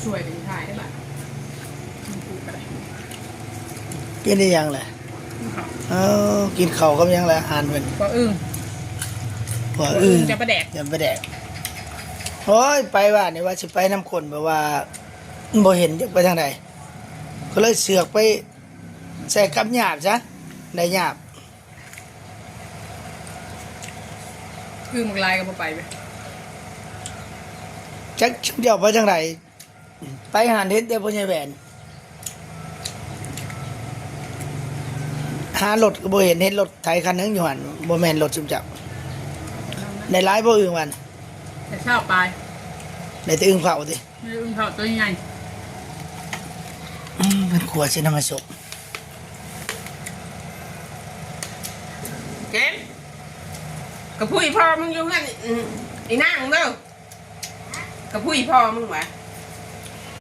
ຊ່ວຍກັນຖ່າຍໄດ້ບາດ ກິນອີ່ຫຍັງແຫຼະ? ເອີ ກິນເຂົ້າກັບຫຍັງແຫຼະ? ອາຫານເພິ່ນ ປາອຶ່ງ ປາອຶ່ງ ຈຳປາແດກ ຈຳປາແດກ. ໂອ້ຍ ໄປວ່ານີ້ວ່າຊິໄປນຳຄົນ ແບບວ່າບໍ່ເຫັນຈັກໄປທາງໃດ ກໍເລີຍເຊືອກໄປໃສ່ກັບຫຍາບຊະ ໄດ້ຫຍາບ. ອຶ່ງບັກຫຼາຍກໍບໍ່ໄປເວີຍ ຈັກເຈົ້າໄປທາງໃດ? ໄປຫັ້ນເຫັນແຕ່ພໍ່ໃຫຍ່ແຫວນ ຫາລົດກໍບໍ່ເຫັນ ເຫັນລົດໄຖຄັນໜຶ່ງຢູ່ຫັ້ນ ບໍ່ແມ່ນລົດຊຸມເຈົ້າ. ໄດ້ຫຼາຍບໍ່ອຶ່ງວັນ? ໄດ້ຊາວປາຍ ໄດ້ແຕ່ອຶ່ງເຜົາຕິ? ອຶ່ງເຜົາຕົວໃຫຍ່ ອືມ ເພິ່ນຂົ້ວໃສ່ນ້ຳມັນສົບ. ເກມ ກະພຸ້ຍພໍ່ມຶງຢູ່ເຮືອນ ອືມ ອີນາງເດີ ກະພຸ້ຍພໍ່ມຶງຫວາ?